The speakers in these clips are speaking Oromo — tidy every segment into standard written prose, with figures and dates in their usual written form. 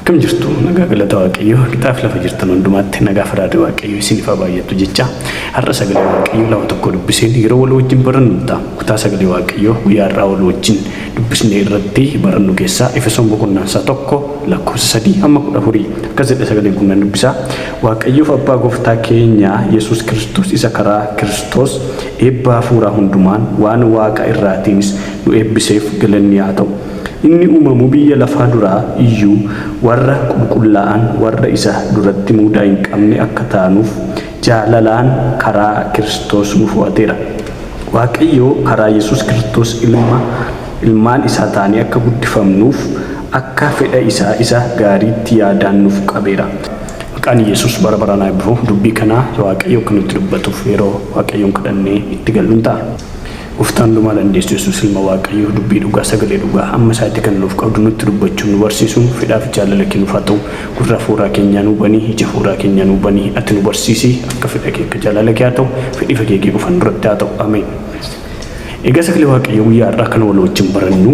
Akkam jirtu? Nagaa galata Waaqayyoo. Qixaaf lafa jirtan hundumaatti nagaa faraarri Waaqayyoo isiniif haa baay'attu jecha, har'a sagalee Waaqayyoo lama tokko dubbiseen yeroo wal wajjin barannu ta'a. Kutaa sagalee Waaqayyoo guyyaa har'aa wal wajjin dubbisnee irratti barannu keessaa Efesoon boqonnaan isaa 1 lakkoofsa 3 hamma 14 akkas jedha. Sagaleen kun nan dubbisaa. Waaqayyoof abbaa gooftaa keenya Yesuus Kiristoos isa karaa Kiristoos eebba hafuuraa hundumaan waan waaqa irraatiinis nu eebbiseef galanni haa ta'u. Inni uumamuu biyya lafaa duraa iyyuu warra qulqullaa'an, warra isa duratti mudaa hin qabne akka taanuuf jaalalaan karaa Kiristoos nu fo'ateera. Waaqayyo karaa Yesuus Kiristoos ilma ilmaan isaa taanee akka guddifamnuuf akka fedha isaa isa gaariitti yaadaan nuuf qabeera. Maqaan Yesuus bara baraan haa eebbifamu. Dubbii kana Waaqayyo akka nutti dubbatuuf yeroo Waaqayyoon kadhannee itti galluun ta'a. Gooftaa hundumaa dandeessu Yesuus ilma Waaqayyoo, dubbii dhugaa, sagalee dhugaa amma isaatti kan nuuf qabdu nutti dubbachuun, nu barsiisuun fedhaa fi jaalala kee nuuf haa ta'u. Gurra hafuuraa keenyaa nuu bani, ija hafuuraa keenyaa nuu bani, ati nu barsiisi, akka fedha kee, akka jaalala kee haa ta'u, fedhii fagee kee qofaan duratti haa ta'u. Ameen. Egaa sagalee Waaqayyoo guyyaa har'aa kana wal wajjin barannu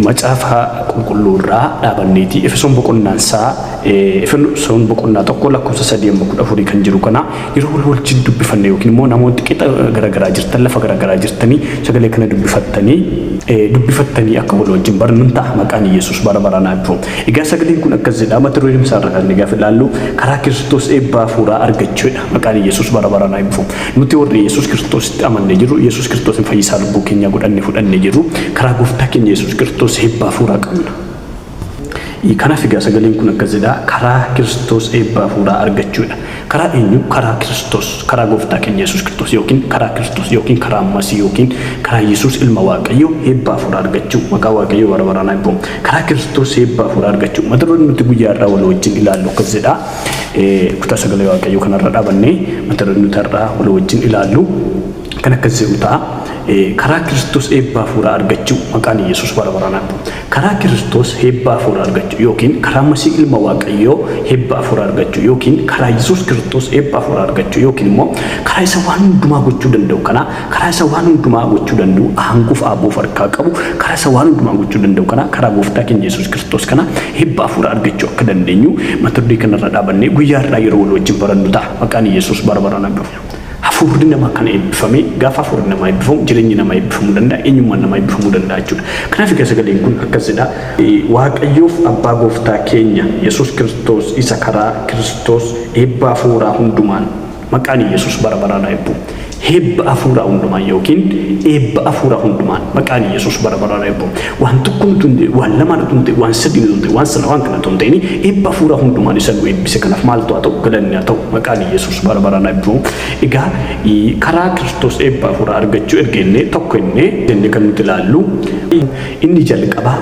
macaafa qulqulluu irraa dhaabanneeti. Efesoon boqonnaan isaa Efesoon boqonnaa 1 lakkoofsa 3 amma 14 kan jiru kana yeroo wal wajjin dubbifanne, yookiin immoo namoonni qixa garaagaraa jirtan, lafa garaagaraa jirtanii sagalee kana dubbifattanii akka wal wajjin barannu ta'a. Maqaan Yesuus bara baraan haa eebbifamu. Egaa sagaleen kun akkas jedha. Mata dureen isaa irra kan gaafa ilaallu karaa Kiristoos eebba hafuuraa argachuudha. Maqaan Yesuus bara baraan haa eebbifamu. Nuti warri Yesuus Kiristoositti amannee jirru, Yesuus Kiristoosin fayyisaa lubbuu keenyaa godhanne fudhannee jirru, karaa gooftaa keenya Yesuus Kiristoos eebba hafuuraa qabna. Kanaaf egaa sagaleen kun akkas jedha, karaa Kiristoos eebba hafuuraa argachuudha. Karaa eenyu? Karaa Kiristoos, karaa gooftaa keenya Yesuus Kiristoos, yookiin karaa Kiristoos, yookiin karaa Masii, yookiin karaa Yesuus ilma Waaqayyoo eebba hafuuraa argachuu. Maqaa Waaqayyoo bara baraan haa eebbifamu. Karaa Kiristoos eebba hafuuraa argachuu. Mata dureen nuti guyyaa irraa wal wajjin ilaallu akkas jedha. Kutaa sagalee Waaqayyoo kanarra dhaabannee mata dureen nuti har'aa wal wajjin ilaallu kan akkas jedhu ta'a. Karaa Kiristoos eebba hafuuraa argachuu. Maqaan Yesuus bara baraan haa eebbifamu. Karaa Kiristoos eebba hafuuraa argachuu, yookiin karaa Masii ilma Waaqayyoo eebba hafuuraa argachuu, yookiin karaa Yesuus Kiristoos eebba hafuuraa argachuu, yookiin immoo karaa isa waan hundumaa gochuu danda'u kana, karaa isa waan hundumaa gochuu danda'u, aangoof aaboof harkaa qabu, karaa isa waan hundumaa gochuu danda'u kana, karaa gooftaa keenya Yesuus Kiristoos kana eebba hafuuraa argachuu akka dandeenyu mata duree kanarra dhaabannee guyyaa har'aa yeroo wal wajjin barannu ta'a. Maqaan Yesuus bara baraan haa eebbifamu. Hafuurri namaa kan eebbifame, gaafa hafuurri namaa eebbifamu jireenyi namaa eebbifamuu danda'a, eenyummaan namaa eebbifamuu danda'a jechuudha. Kanaaf egaa sagaleen kun akkas jedha. Waaqayyoof abbaa gooftaa keenya Yesuus Kiristoos isa karaa Kiristoos eebba hafuuraa hundumaan, maqaan Yesuus bara baraan haa eebbu. Eebba hafuuraa hundumaan yookiin eebba hafuuraa hundumaan, maqaan Yesuus bara baraan haa eebbu. Waan tokko nuti hin ta'in, waan lamaan utuu hin ta'in, waan sadii nuti hin ta'in, waan sana waan kana utuu hin ta'in, eebba hafuuraa hundumaan isa nu eebbise kanaaf maaltu haa ta'u? Galanni haa ta'u. Maqaan Yesuus bara baraan haa eebbifamu. Egaa karaa Kiristoos eebba hafuuraa argachuu erga jennee, tokko jennee kan nuti ilaallu inni jalqabaa,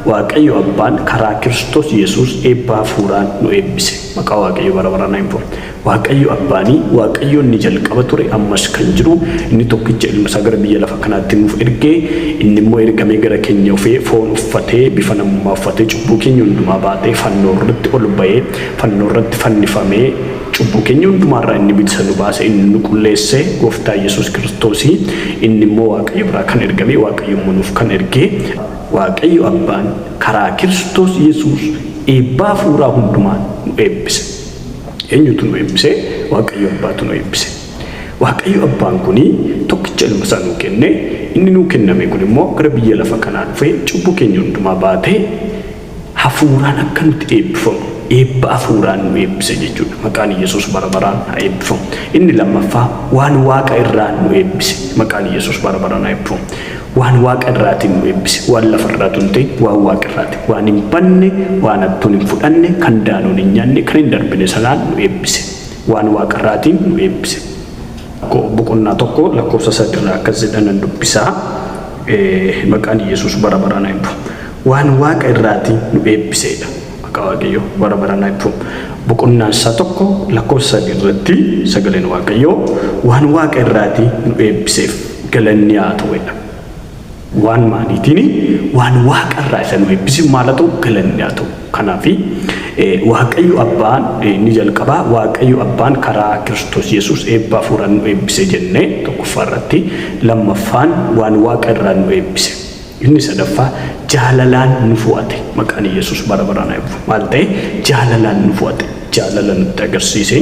Waaqayyo abbaan karaa Kiristoos Yesuus eebba hafuuraan nu eebbise. Maqaa Waaqayyo bara baraan haa eebbifamu. Waaqayyo abbaanii, Waaqayyo inni jalqaba ture, ammas kan jiru, inni tokkicha ilma isaa gara biyya lafa kanaatti nuuf ergee, inni immoo ergamee gara keenya dhufee, foon uffatee, bifa namummaa uffatee, cubbuu keenya hundumaa baatee, fannoo irratti ol ba'ee, fannoo irratti fannifamee, cubbuu keenya hundumaa irraa inni bilisa nu baase, inni nu qulleesse gooftaa Yesuus Kiristoosii, inni immoo Waaqayyo biraa kan ergame, Waaqayyo immoo nuuf kan ergee, Waaqayyo abbaan karaa Kiristoos Yesuus eebba hafuuraa hundumaan nu eebbise. Eenyutu nu eebbise? Waaqayyo abbaatu nu eebbise. Waaqayyo abbaan kuni tokkicha ilma isaa nuu kenne, inni nuu kenname kun immoo gara biyya lafa kanaa dhufee cubbuu keenya hundumaa baatee hafuuraan akka nuti eebbifamu eebba hafuuraan nu eebbise jechuudha. Maqaan Yesuus bara baraan haa eebbifamu. Inni lammaffaa waan waaqa irraa nu eebbise. Maqaan Yesuus bara baraan haa eebbifamu. Waan waaqa irraatiin nu eebbise. Waan lafa irraatu hin ta'in, waan waaqa irraati. Waan hin banne, waan hattuun hin fudhanne, kan daanuun hin nyaanne, kan hin darbine sanaan nu eebbise. Waan waaqa irraatiin nu eebbise. Boqonnaa 1 lakkoofsa 3 irraa akkas jedhanan dubbisaa. Maqaan Yesuus bara baraan haa eebbifamu. Waan waaqa irraatiin nu eebbiseedha. Maqaa Waaqayyoo bara baraan haa eebbifamu. Boqonnaan isaa 1 lakkoofsa 3 irratti sagaleen Waaqayyoo waan waaqa irraatiin nu eebbiseef galanni haa ta'uudha. Waan maaliitiin? Waan waaqa irraa isa nu eebbise maal haa ta'u? Galanni haa ta'u. Kanaaf Waaqayyo abbaan inni jalqabaa, Waaqayyo abbaan karaa Kiristoos Yesuus eebba hafuuraan nu eebbise jennee tokkoffaa irratti, lammaffaan waan waaqa irraa nu eebbise. Inni sadaffaa jaalalaan nu fo'ate. Maqaan Yesuus bara baraan haa eebbifamu. Maal ta'e? Jaalalaan nu fo'ate. Jaalala nutti agarsiise,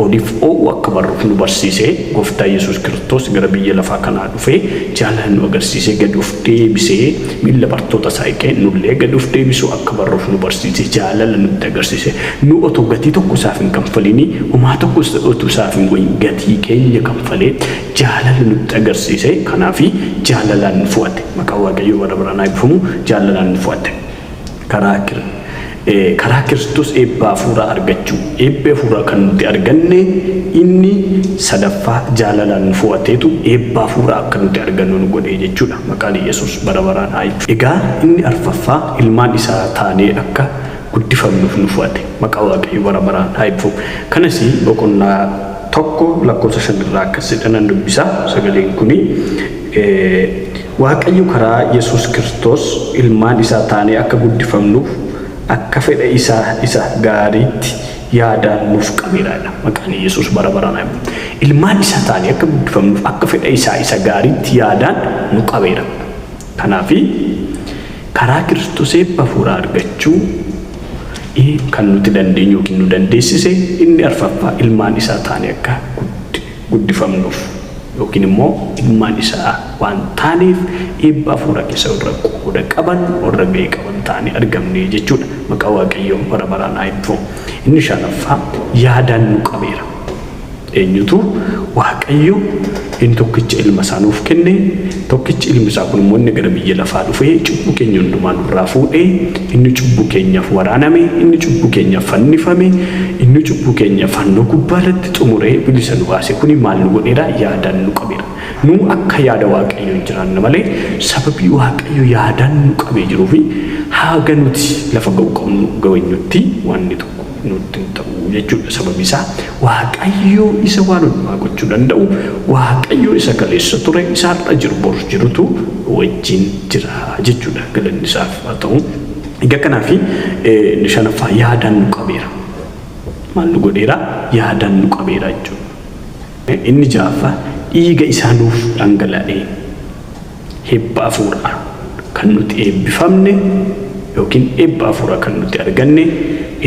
oliif oo'u akka barruuf nu barsiise. Gooftaa Yesuus Kiristoos gara biyya lafaa kanaa dhufee jaalala nu agarsiisee, gad of deebisee miilla bartoota isaa dhiqee, nullee gad of deebisuu akka barruuf nu barsiise, jaalala nutti agarsiise. Nu otoo gatii tokko isaaf hin kanfalinii, homaa tokko otoo isaaf hin godhin, gatii keenya kanfalee jaalala nutti agarsiise. Kanaaf jaalalaan nu fo'ate. Maqaan Waaqayyoo bara baraan haa eebbifamu. Jaalalaan nu fo'ate. Karaa Kiristoos eebba hafuuraa argachuu. Eebbi hafuuraa kan nuti arganne inni sadaffaa jaalalaan nu fo'ateetu eebba hafuuraa akka nuti argannu nu godhe jechuudha. Maqaan Yesuus bara baraan haa eebbifamu. Egaa inni arfaffaa ilmaan isaa taanee akka guddifamnuuf nu fo'ate. Maqaa Waaqayyoo bara baraan haa eebbifamu. Kanas boqonnaa 1 lakkoofsa 5 irraa akkas jedha, nan dubbisa sagaleen kuni. Waaqayyo karaa Yesuus Kiristoos ilmaan isaa taanee akka guddifamnuuf akka fedha isaa isa gaariitti yaadaan nuuf qabeera jedha. Maqaan Yesuus bara baraan haa eebbifamu. Ilmaan isaa taanee akka guddifamnuuf akka fedha isaa isa gaariitti yaadaan nu qabeera. Kanaaf karaa Kiristoos eebba hafuuraa argachuu kan nuti dandeenyu yookiin nu dandeessise inni arfaffaa ilmaan isaa taanee akka guddifamnuuf, yookiin immoo ilmaan isaa waan taaneef eebba hafuuraa keessa warra qooda qaban, warra ga'ee qaban taanee argamne jechuudha. Maqaa Waaqayyoo bara baraan haa eebbifamu. Inni shanaffaa yaadaan nu qabeera. Eenyutu? Waaqayyo inni tokkicha ilma isaa nuuf kenne, tokkichi ilmi isaa kun immoo inni gara biyya lafaa dhufee cubbuu keenya hundumaa nurraa fuudhee, inni cubbuu keenyaaf waraaname, inni cubbuu keenyaaf fannifame, inni cubbuu keenya fannoo gubbaa irratti xumuree bilisa nu baase kuni maal nu godheera? Yaadaan nu qabeera. Nu akka yaada Waaqayyoo hin jiraanna malee, sababii Waaqayyo yaadaan nu qabee jiruu fi haga nuti lafa ga'u qabnu ga'eenyutti wanni tokko nutti hin ta'u jechuudha. Sababi isaa Waaqayyo isa waan hundumaa gochuu danda'u, Waaqayyo isa kaleessa ture, isa har'a jiru, borus jirutu wajjin jira jechuudha. Galanni isaaf haa ta'u. Egaa kanaaf inni shanaffaa yaadaan nu qabeera. Maal nu godheera? Yaadaan nu qabeera jechuudha. Inni ja'affaa dhiiga isaa nuuf dhangala'ee eebba hafuuraa kan nuti eebbifamne yookiin eebba hafuuraa kan nuti arganne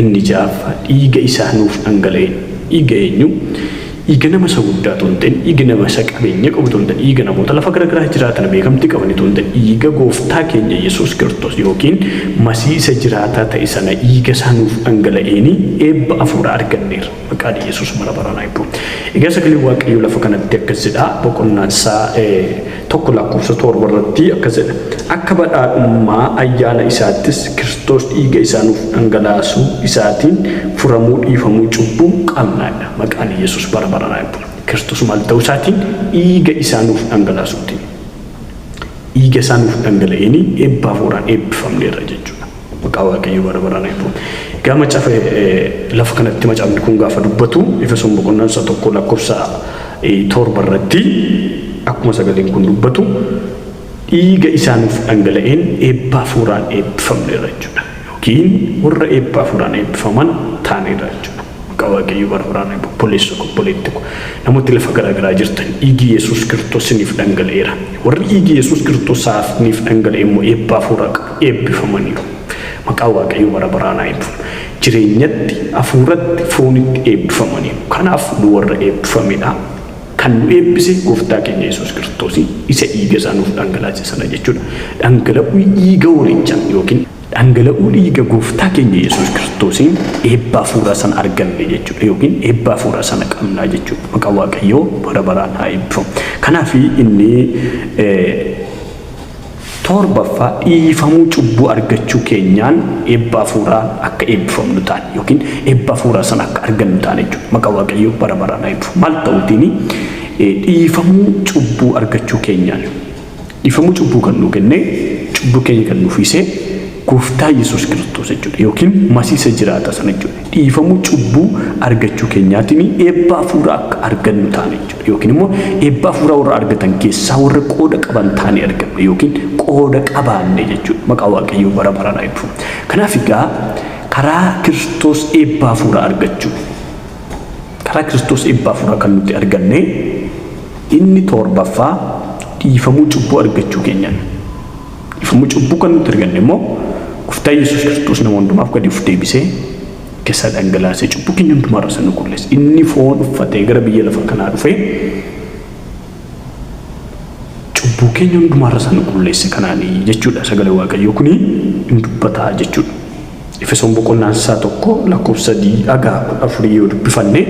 inni ja'affaa dhiiga isaa nuuf dhangala'een. Dhiiga eenyu? Dhiiga nama isa guddaa otoo hin ta'in, dhiiga nama isa qabeenya qabu otoo hin ta'in, dhiiga namoota lafa garaagaraa jiraatan beekamtii qaban otoo hin ta'in, dhiiga gooftaa keenya Yesuus Kiristoos yookiin Masii isa jiraataa ta'e sana dhiiga isaa nuuf dhangala'een eebba hafuuraa arganneerra. Maqaan Yesuus bara baraan haa eebbifamu. Egaa sagaleen Waaqayyoo lafa kanatti akkas jedha. Boqonnaan isaa 1 lakkoofsa 7 irratti akkas jedha. Akka badhaadhummaa ayyaana isaattis Kiristoos dhiiga isaa nuuf dhangalaasuu isaatiin furamuu dhiifamuu cubbuu qabna jedha. Maqaan Yesuus bara baraan haa eebbifamu. Kiristoos maal ta'uu isaatiin? Dhiiga isaa nuuf dhangalaasuutiin. Dhiiga isaa nuuf dhangala'een eebba hafuuraan eebbifamneerra jechuudha. Maqaa Waaqayyoo bara baraan haa eebbifamu. Egaa macaafa lafa kanatti macaafni kun gaafa dubbatu Efesoon boqonnaan isaa 1 lakkoofsa 7 irratti akkuma sagaleen kun dubbatu dhiiga isaa nuuf dhangala'een eebba hafuuraan eebbifamneerra jechuudha. Yookiin warra eebba hafuuraan eebbifaman taaneerra jechuudha. Maqaa Waaqayyoo bara baraan haa eebbifamu. Obboleessa koo, obboleetti koo, namooti lafa garaa garaa jirtan, dhiigi Yesuus Kiristoos isiniif dhangala'eera. Warri dhiigi Yesuus Kiristoos isaaniif dhangala'e immoo eebba hafuuraa qabu. Eebbifamaniiru. Maqaa Waaqayyoo bara baraan haa eebbifamu. Jireenyatti, hafuuratti, foonitti eebbifamaniiru. Kanaaf nu warra eebbifamedha. Kan nu eebbise Gooftaa keenya Yesuus Kiristoos isa dhiiga isaa nuuf dhangalaase sana jechuudha. Dhangala'uu dhiiga hoolichaa yookiin dhangala'uu dhiiga Gooftaa keenya Yesuus Kiristoosiin eebba hafuuraa sana arganne jechuudha yookiin eebba hafuuraa sana qabnaa jechuudha. Maqaan Waaqayyoo bara baraan haa eebbifamu. Kanaaf inni torbaffaa dhiifamuu cubbuu argachuu keenyaan eebba hafuuraa akka eebbifamnu taane yookiin eebba hafuuraa sana akka argannu taane jechuudha. Maqaan Waaqayyoo bara baraan haa eebbifamu. Maal ta'uutiin? Dhiifamuu cubbuu argachuu keenyaan. Dhiifamuu cubbuu kan nuu kenne, cubbuu keenya kan nuuf hiise Gooftaa Yesuus Kiristoos jechuudha yookiin Masiisa jiraata sana jechuudha. Dhiifamuu cubbuu argachuu keenyaatiin eebba hafuuraa akka argannu taane jechuudha. Yookiin immoo eebba hafuuraa warra argatan keessaa warra qooda qaban taane argamne yookiin qooda qabaanne jechuudha. Maqaa Waaqayyoo bara baraan haa eebbifamu. Kanaaf egaa karaa Kiristoos eebba hafuuraa argachuu, karaa Kiristoos eebba hafuuraa kan nuti arganne inni torbaffaa dhiifamuu cubbuu argachuu keenyaan. Dhiifamuu cubbuu kan nuti arganne immoo Gooftaa Yesuus Kiristoos nama hundumaaf gadi of deebisee keessa dhangalaasee cubbuu keenya hundumaa irraa isa nu qulleesse. Inni foon uffatee gara biyya lafa kanaa dhufee cubbuu keenya hundumaa irra isa nu qulleesse kanaanii jechuudha. Sagalee Waaqayyoo kuni hin dubbataa jechuudha. Efesoon boqonnaan isaa 1 lakkoofsa 3 haga 14 yoo dubbifanne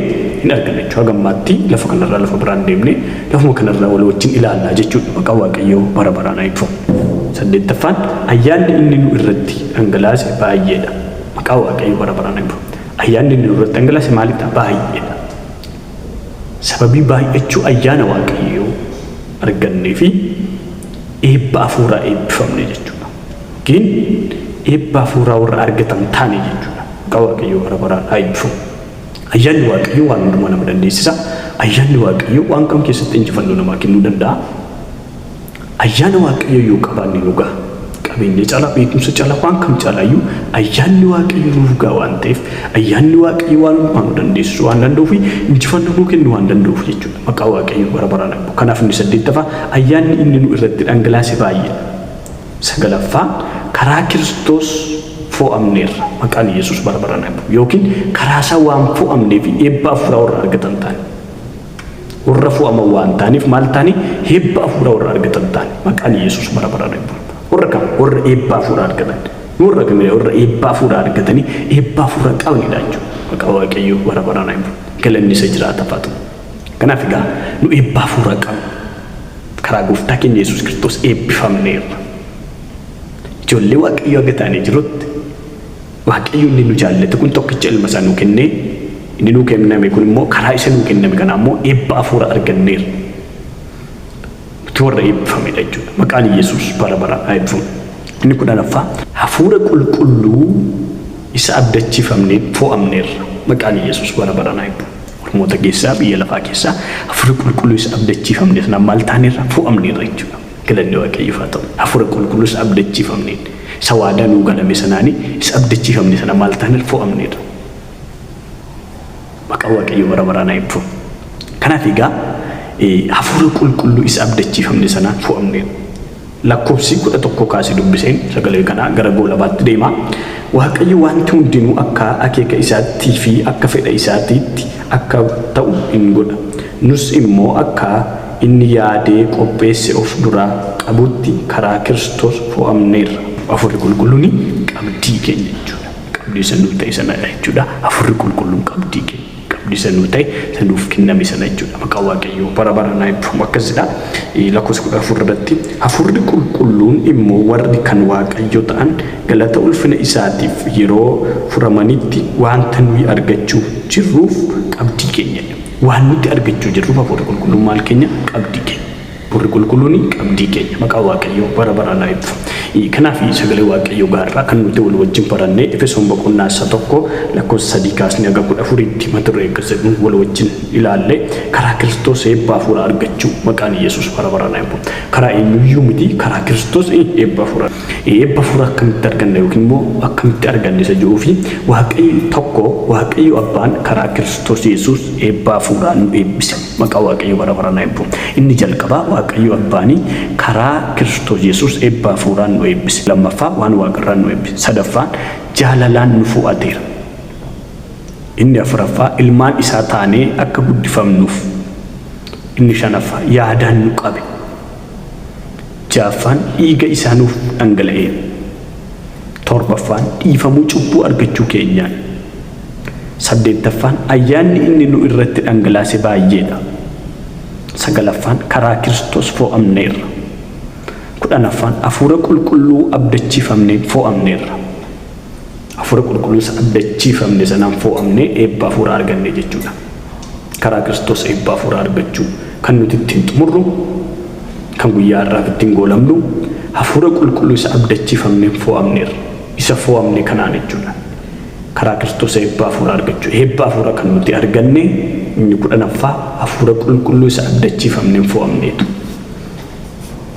hin arganna jechuudha. Haga ammaatti lafa kanarraa lafa biraan deemne lafuma kanarraa wal wajjin ilaallaa jechuudha. Maqaa Waaqayyoo bara baraan haa eebbifamu. Saddeettaffaan ayyaanni inni nu irratti dhangalaase baay'eedha. Maqaa Waaqayyoo bara baraan haa eebbifamu. Ayyaanni inni nu irratti dhangalaase maalidha? Baay'eedha. Sababii baay'achuu ayyaana Waaqayyoo argannee fi eebba hafuuraa eebbifamne jechuudha. Yookiin eebba hafuuraa warra argatan taane jechuudha. Maqaa Waaqayyoo bara baraan haa eebbifamu. Ayyaanni Waaqayyoo waan hundumaa nama dandeessisa. Ayyaanni Waaqayyoo waan kam keessatti injifannoo namaa kennuu danda'a. Ayyaana Waaqayyoo yoo qabaanne nu gaha. Qabeenya caalaa, beekumsa caalaa, waan kam caalaayyuu ayyaanni Waaqayyoo nuuf gaha waan ta'eef, ayyaanni Waaqayyoo waan hundumaa nu dandeessisu waan danda'uu fi injifannoo nuu kennuu waan danda'uuf jechuudha. Maqaa Waaqayyoo bara baraan haa eebbifamu. Kanaaf inni saddeettaffaa ayyaanni inni nu irratti dhangalaase baay'eedha. Sagalaffaa karaa Kiristoos fo'amneerra. Maqaan Yesuus bara baraan haa eebbifamu. Yookiin karaa isaa waan fo'amnee fi eebba hafuuraa warra argatan taane. Warra fo'aman waan ta'aniif maal taane? Eebba hafuuraa warra argatan taane. Maqaan Yesuus bara baraan eebbifamu. Warra kam? Warra eebba hafuuraa argatan. Nu warra kamidha? Warra eebba hafuuraa argatanii eebba hafuuraa qabanidha jechuudha. Maqaa Waaqayyoo bara baraan eebbifamu. Galanni isa jiraataaf haa ta'u. Kanaaf egaa nu eebba hafuuraa qabna. Karaa Gooftaa keenya Yesuus Kiristoos eebbifamneerra. Ijoollee Waaqayyoo haga taanee jirutti Waaqayyo inni nu jaallate kun tokkicha ilma isaa nuu kennee, inni nuu kenname kun immoo karaa isa nuu kenname kanaa immoo eebba hafuura arganneerra. Nuti warra eebbifamedha jechuudha. Maqaan Yesuus bara baraan haa eebbifamu. Inni kudhanaffaa hafuura qulqulluu isa abdachiifamneen fo'amneerra. Maqaan Yesuus bara baraan haa eebbifamu. Ormoota keessaa biyya lafaa keessaa hafuura qulqulluu isa abdachiifamne sanaan maal taaneerra? Fo'amneerra jechuudha. Galanni Waaqayyoof haa ta'u. Hafuura qulqulluu isa abdachiifamneen, isa waadaa nuu galame sanaani, isa abdachiifamne sana maal taaneerra? Fo'amneerra. Maqaan Waaqayyoo bara baraan haa eebbifamu. Kanaaf egaa hafuura qulqulluu isa abdachiifamne sanaan fo'amneerra. Lakkoofsi 11 kaasee dubbiseen sagalee kanaa gara goolabaatti deema. Waaqayyo wanti hundinuu akka akeeka isaattii fi akka fedha isaatiitti akka ta'u in godha. Nus immoo akka inni yaadee qopheesse of duraa qabutti karaa Kiristoos fo'amneerra. Hafuurri Qulqulluun qabdii keenya jechuudha. Qabdii isa nuu ta'e sanadha jechuudha. Hafuurri Qulqulluun qabdii keenya. Qabdii isa nuu ta'e, isa nuuf kenname sana jechuudha. Maqaan Waaqayyoo bara baraan haa eebbifamu. Akkas jedha lakkoofsa 14 irratti Hafuurri Qulqulluun immoo warri kan Waaqayyoo ta'an galata ulfina isaatiif yeroo furamanitti wanta nuyi argachuuf jirruuf qabdii keenya jedha. Waan nuti argachuu jirruuf Hafuurri Qulqulluun maal keenya? Qabdii keenya. Hafuurri Qulqulluun qabdii keenya. Maqaan Waaqayyoo bara baraan haa eebbifamu. Kanaaf sagalee Waaqayyoo gaarraa kan nuti wal wajjin baranne Efesoon boqonnaa isa 1 lakkoofsa 3 kaasnee haga 14tti mata duree akkas jedhuun wal wajjin ilaalle karaa Kiristoos eebba hafuuraa argachuu maqaan Yesuus bara baraan haa eebbifamu. Karaa eenyuyyuu miti karaa Kiristoos eebba hafuuraa. Eebba hafuuraa akkamitti arganna yookiin immoo akkamitti arganna isa jedhuu fi Waaqayyo tokko Waaqayyo Abbaan karaa Kiristoos Yesuus eebba hafuuraa nu eebbise. Maqaa Waaqayyo bara baraan haa eebbifamu. Inni jalqabaa Waaqayyo Abbaanii karaa Kiristoos Yesuus eebba hafuuraan nu eebbise. Lammaffaa waan waaqarraan nu eebbise. Sadaffaan jaalalaan nu fo'ateera. Inni afuraffaa ilmaan isaa taanee akka guddifamnuuf. Inni shanaffaa yaadaan nu qabe. Ja'affaan dhiiga isaa nuuf dhangala'een. Torbaffaan dhiifamuu cubbuu argachuu keenyaan. Saddeettaffaan ayyaanni inni nu irratti dhangalaase baay'eedha. Sagalaffaan karaa Kiristoos fo'amneerra. Kudhanaffaan hafuura qulqulluu abdachiifamneen fo'amneerra. Hafuura qulqulluu isa abdachiifamne sanaan fo'amnee eebba hafuuraa arganne jechuudha. Karaa Kiristoos eebba hafuuraa argachuu kan nuti ittiin xumurru, kan guyyaa har'aaf ittiin goolabnu, hafuura qulqulluu isa abdachiifamneen fo'amneerra. Isa fo'amne kanaan jechuudha. Karaa Kiristoos eebba hafuuraa argachuu. Eebba hafuuraa kan nuti arganne inni kudhanaffaa hafuura qulqulluu isa abdachiifamneen fo'amneetu.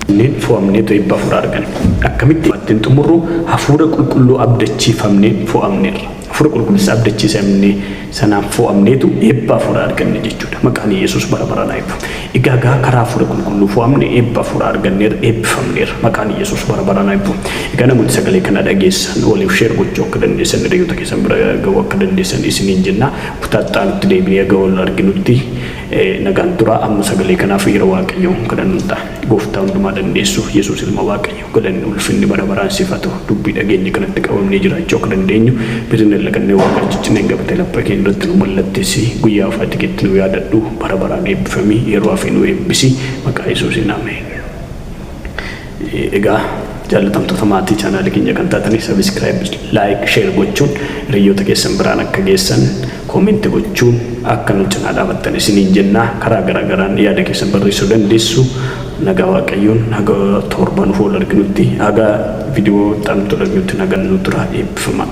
Kanneen fo'amneetu eebba hafuuraa arganne. Akkamitti ittiin xumurru hafuura qulqulluu abdachiifamneen fo'amneerra. Hafuura qulqulluu abdachiisamne sanaan fo'amneetu eebba hafuuraa arganne jechuudha. Maqaan Yesuus bara baraan haa eebbifamu. Egaa gaa karaa hafuura qulqulluu fo'amne eebba hafuuraa arganneerra, eebbifamneerra. Maqaan Yesuus bara baraan haa eebbifamu. Egaa namooti sagalee kana dhageessan waliif share gochuu akka dandeessan, hiriyoota keessan bira ga'uu akka dandeessan isiniin jenna. Kutaa itti aanutti deebinee haga wal arginutti nagaan turaa. Amma sagalee kanaaf yeroo Waaqayyoon kadhannu ta'a. Gooftaa hundumaa dandeessu Yesuus ilma Waaqayyo galanni ulfinni bara baraan siif haa ta'u. Dubbii dhageenye kanatti qabamnee jiraachuu akka dandeenyu birina laqannee Waaqaa ciccineen gabatee laphee keenya irratti nu mallatteessi. Guyyaa ulfaatti keetti nu yaadadhu. Bara baraan eebbifami. Yeroo hafe nu eebbisi. Maqaa Yesuusiin ameen. Egaa jaallatamtoota maatii chaanaalii keenya kan taatanii subscribe, like, share gochuun hiriyoota keessan biraan akka geessan, comment gochuun akka nu cinaa dhaabattan isiniin jennaa. Karaa garaa garaan yaada keessan barreessuu dandeessu. Nagaa Waaqayyoon haga torban fuula arginutti, haga viidiyoo xanutti arginutti nagaan nu tura, eebbifamaa.